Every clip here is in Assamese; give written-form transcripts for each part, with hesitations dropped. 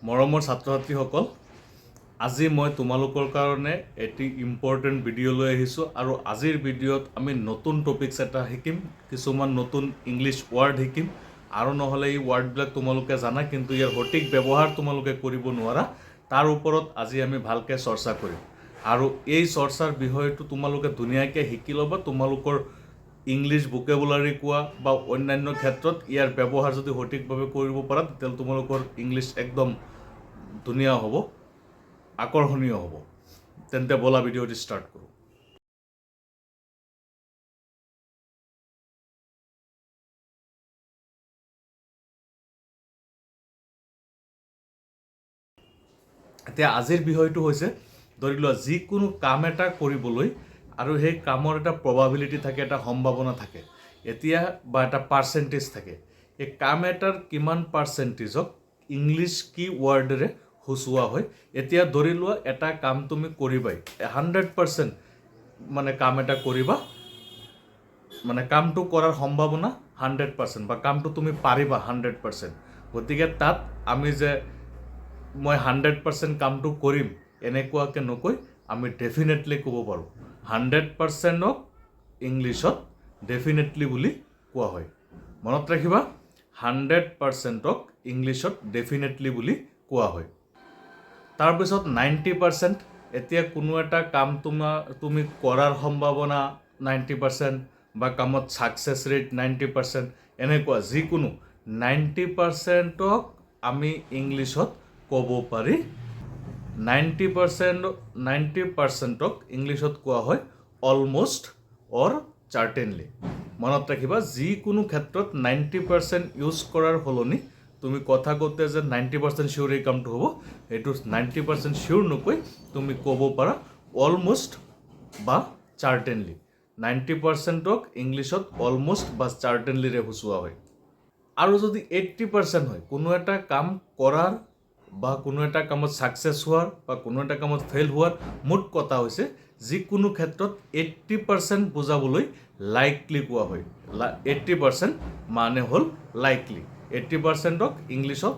মৰমৰ ছাত্ৰ ছাত্ৰীসকল, আজি মই তোমালোকৰ কাৰণে এটি ইম্পৰ্টেণ্ট ভিডিঅ' লৈ আহিছোঁ আৰু আজিৰ ভিডিঅ'ত আমি নতুন টপিকছ এটা শিকিম, কিছুমান নতুন ইংলিছ ৱাৰ্ড শিকিম। আৰু নহ'লে এই ৱাৰ্ডবিলাক তোমালোকে জানা, কিন্তু ইয়াৰ সঠিক ব্যৱহাৰ তোমালোকে কৰিব নোৱাৰা। তাৰ ওপৰত আজি আমি ভালকৈ চৰ্চা কৰিম আৰু এই চৰ্চাৰ বিষয়টো তোমালোকে ধুনীয়াকৈ শিকি ল'বা। তোমালোকৰ ইংলিছ ভোকেবুলাৰী কোৱা বা অন্যান্য ক্ষেত্ৰত ইয়াৰ ব্যৱহাৰ যদি সঠিকভাৱে কৰিব পাৰা, তেতিয়াহ'লে তোমালোকৰ ইংলিছ একদম ধুনীয়া হ'ব, আকৰ্ষণীয় হ'ব। তেন্তে ব'লা, ভিডিঅ'টি ষ্টাৰ্ট কৰোঁ। এতিয়া আজিৰ বিষয়টো হৈছে, ধৰি লোৱা যিকোনো কাম এটা কৰিবলৈ আৰু সেই কামৰ এটা প্ৰবাবিলিটি থাকে, এটা সম্ভাৱনা থাকে এতিয়া বা এটা পাৰ্চেণ্টেজ থাকে। এই কাম এটাৰ কিমান পাৰ্চেণ্টেজক ইংলিছ কি ৱৰ্ডেৰে সূচোৱা হয়? এতিয়া ধৰি লোৱা এটা কাম তুমি কৰিবাই, 100% মানে কাম এটা কৰিবা, মানে কামটো কৰাৰ সম্ভাৱনা 100% বা কামটো তুমি পাৰিবা 100%। গতিকে তাত আমি যে মই 100% কামটো কৰিম, এনেকুৱাকৈ নকৈ আমি ডেফিনেটলি ক'ব পাৰোঁ। 100%ক ইংলিছত ডেফিনেটলি বুলি কোৱা হয়। মনত ৰাখিবা, 100%ক ইংলিছত ডেফিনেটলি বুলি কোৱা হয়। তাৰপিছত 90%। এতিয়া কোনো এটা কাম তুমি কৰাৰ সম্ভাৱনা 90% বা কামত ছাকচেছ ৰেট 90%, এনেকুৱা যিকোনো 90%ক আমি ইংলিছত ক'ব পাৰি 90%। 90%ক ইংলিছত কোৱা হয় অলমষ্ট অৰ চাৰ্টেনলি। মনত ৰাখিবা, যিকোনো ক্ষেত্ৰত 90% ইউজ কৰাৰ সলনি তুমি কথা কওঁতে যে 90% চিয়'ৰ এই কামটো হ'ব, সেইটো 90% চিয়'ৰ নকৈ তুমি ক'ব পাৰা অলমষ্ট বা চাৰ্টেনলি। 90%ক ইংলিছত অলমষ্ট বা চাৰ্টেনলিৰে সূচোৱা হয়। আৰু যদি 80% হয়, কোনো এটা কাম কৰাৰ বা কোনো এটা কামত ছাকচেছ হোৱাৰ বা কোনো এটা কামত ফেইল হোৱাৰ, মুঠ কথা হৈছে যিকোনো ক্ষেত্ৰত 80% বুজাবলৈ লাইকলি কোৱা হয়। 80% মানে হ'ল লাইকলি। 80%ক ইংলিছত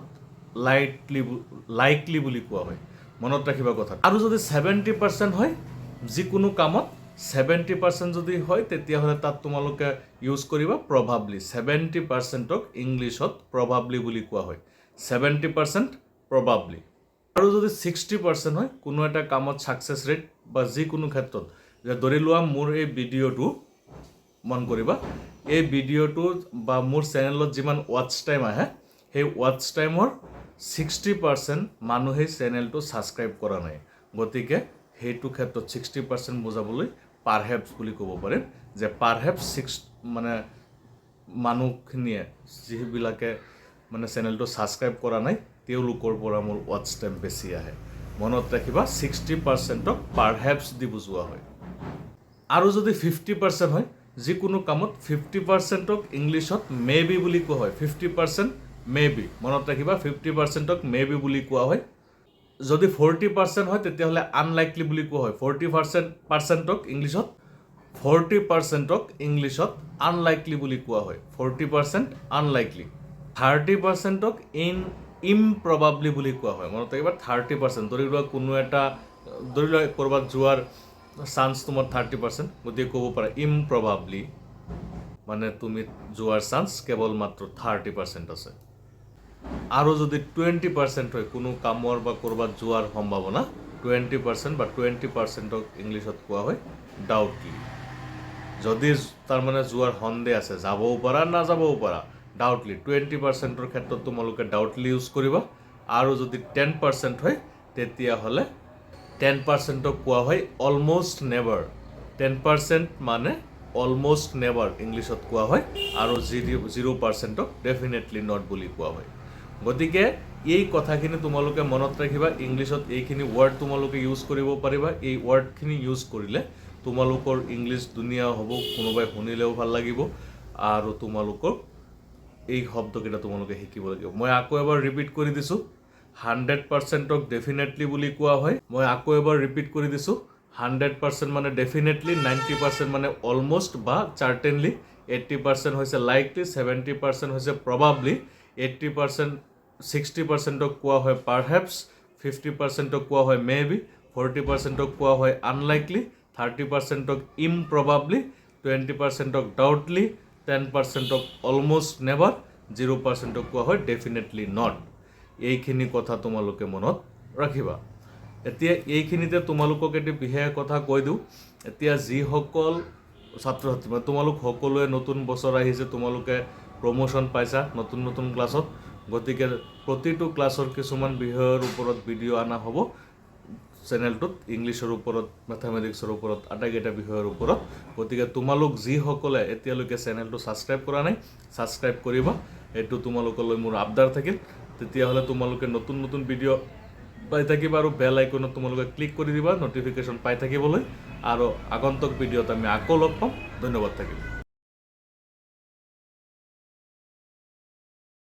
লাইকলি বুলি কোৱা হয়। মনত ৰাখিবা কথা। আৰু যদি 70% হয়, যিকোনো কামত 70% যদি হয়, তেতিয়াহ'লে তাত তোমালোকে ইউজ কৰিবা প্ৰভাবলি। 70%ক ইংলিছত প্ৰভাবলি বুলি কোৱা হয়, 70% প্ৰভাবলি। আৰু যদি 60% হয়, কোনো এটা কামত ছাকচেছ ৰেট বা যিকোনো ক্ষেত্ৰত, যে ধৰি লোৱা মোৰ এই ভিডিঅ'টো মন কৰিবা, এই ভিডিঅ'টো বা মোৰ চেনেলত যিমান ৱাটচ টাইম আহে, সেই ৱাটচ টাইমৰ 60% মানুহেই চেনেলটো ছাবস্ক্ৰাইব কৰা নাই। গতিকে সেইটো ক্ষেত্ৰত 60% বুজাবলৈ পাৰহেপছ বুলি ক'ব পাৰিম যে পাৰহেপছ ছিক্স মানে মানুহখিনিয়ে, যিবিলাকে মানে চেনেলটো ছাবস্ক্ৰাইব কৰা নাই, তেওঁলোকৰ পৰা মোৰ ৱাটচ টাইম বেছি আহে। মনত ৰাখিবা, 60%ক পাৰহেপছ দি বুজোৱা হয়। আৰু যদি 50% হয়, যিকোনো কামত 50%ক ইংলিছত মে বি বুলি কোৱা হয়। 50% মে বি। মনত ৰাখিবা, 50%ক মে বি বুলি কোৱা হয়। যদি 40% হয়, তেতিয়াহ'লে আনলাইকলি বুলি কোৱা হয়। 40%ক ইংলিছত, 40%ক ইংলিছত আনলাইকলি বুলি কোৱা হয়, 40% আনলাইকলি। 30%ক ইমপ্ৰবাবলি বুলি কোৱা হয়। মনত ৰাখিবা, 30%। ধৰি লোৱা কোনো এটা, ধৰি লোৱা ক'ৰবাত যোৱাৰ চান্স তোমাৰ 30%, গতিকে ক'ব পাৰা ইমপ্ৰবাবলি, মানে তুমি যোৱাৰ চান্স কেৱল মাত্ৰ 30% আছে। আৰু যদি 20% হয়, কোনো কামৰ বা ক'ৰবাত যোৱাৰ সম্ভাৱনা 20% বা 20%ক ইংলিছত কোৱা হয় ডাউটলি। যদি তাৰমানে যোৱাৰ সন্দেহ আছে, যাবও পাৰা, নাযাবও পাৰা, ডাউটলি। 20%ৰ ক্ষেত্ৰত তোমালোকে ডাউটলি ইউজ কৰিবা। আৰু যদি 10% হয়, তেতিয়াহ'লে 10%ক কোৱা হয় অলমষ্ট নেভাৰ। 10% মানে অলমষ্ট নেভাৰ ইংলিছত কোৱা হয়। আৰু 0%ক ডেফিনেটলি not বুলি কোৱা হয়। গতিকে এই কথাখিনি তোমালোকে মনত ৰাখিবা। ইংলিছত এইখিনি ৱৰ্ড তোমালোকে ইউজ কৰিব পাৰিবা। এই ৱৰ্ডখিনি ইউজ কৰিলে তোমালোকৰ ইংলিছ ধুনীয়া হ'ব, কোনোবাই শুনিলেও ভাল লাগিব। আৰু তোমালোকৰ এই শব্দকেইটা তোমালোকে শিকিব লাগিব। মই আকৌ এবাৰ ৰিপিট কৰি দিছোঁ। 100%ক ডেফিনেটলি বুলি কোৱা হয়। মই আকৌ এবাৰ ৰিপিট কৰি দিছোঁ। 100% মানে ডেফিনেটলি, 90% মানে অলমষ্ট বা চাৰ্টেনলি, 80% হৈছে লাইকলি, 70% হৈছে প্ৰবাবলি, 80% 60 পাৰ্চেণ্টক কোৱা হয় পাৰহেপছ, 50 পাৰ্চেণ্টক কোৱা হয় মে বি, 40 পাৰ্চেণ্টক কোৱা হয় আনলাইকলি, 30 পাৰ্চেণ্টক ইমপ্ৰবাবলি, 20 পাৰ্চেণ্টক ডাউটলি, 10 পাৰ্চেণ্টক অলমষ্ট নেভাৰ, 0 পাৰ্চেণ্টক কোৱা হয় ডেফিনেটলি not. এইখিনি কথা তোমালোকে মনত ৰাখিবা। এতিয়া এইখিনিতে তোমালোকক এটি বিশেষ কথা কৈ দিওঁ। এতিয়া যিসকল ছাত্ৰ ছাত্ৰী, মানে তোমালোক সকলোৱে নতুন বছৰ আহিছে, তোমালোকে প্ৰমোশ্যন পাইছা নতুন নতুন ক্লাছত, গতিকে প্ৰতিটো ক্লাছৰ কিছুমান বিষয়ৰ ওপৰত ভিডিঅ' অনা হ'ব চেনেলটোত, ইংলিছৰ ওপৰত, মেথামেটিক্সৰ ওপৰত, আটাইকেইটা বিষয়ৰ ওপৰত। গতিকে তোমালোক যিসকলে এতিয়ালৈকে চেনেলটো ছাবস্ক্ৰাইব কৰা নাই, ছাবস্ক্ৰাইব কৰিবা। এইটো তোমালোকলৈ মোৰ আবদাৰ থাকিল। তেতিয়াহ'লে তোমালোকে নতুন নতুন ভিডিঅ' পাই থাকিবা আৰু বেল আইকনত তোমালোকে ক্লিক কৰি দিবা ন'টিফিকেশ্যন পাই থাকিবলৈ। আৰু আগন্তুক ভিডিঅ'ত আমি আকৌ লগ পাম। ধন্যবাদ থাকিল।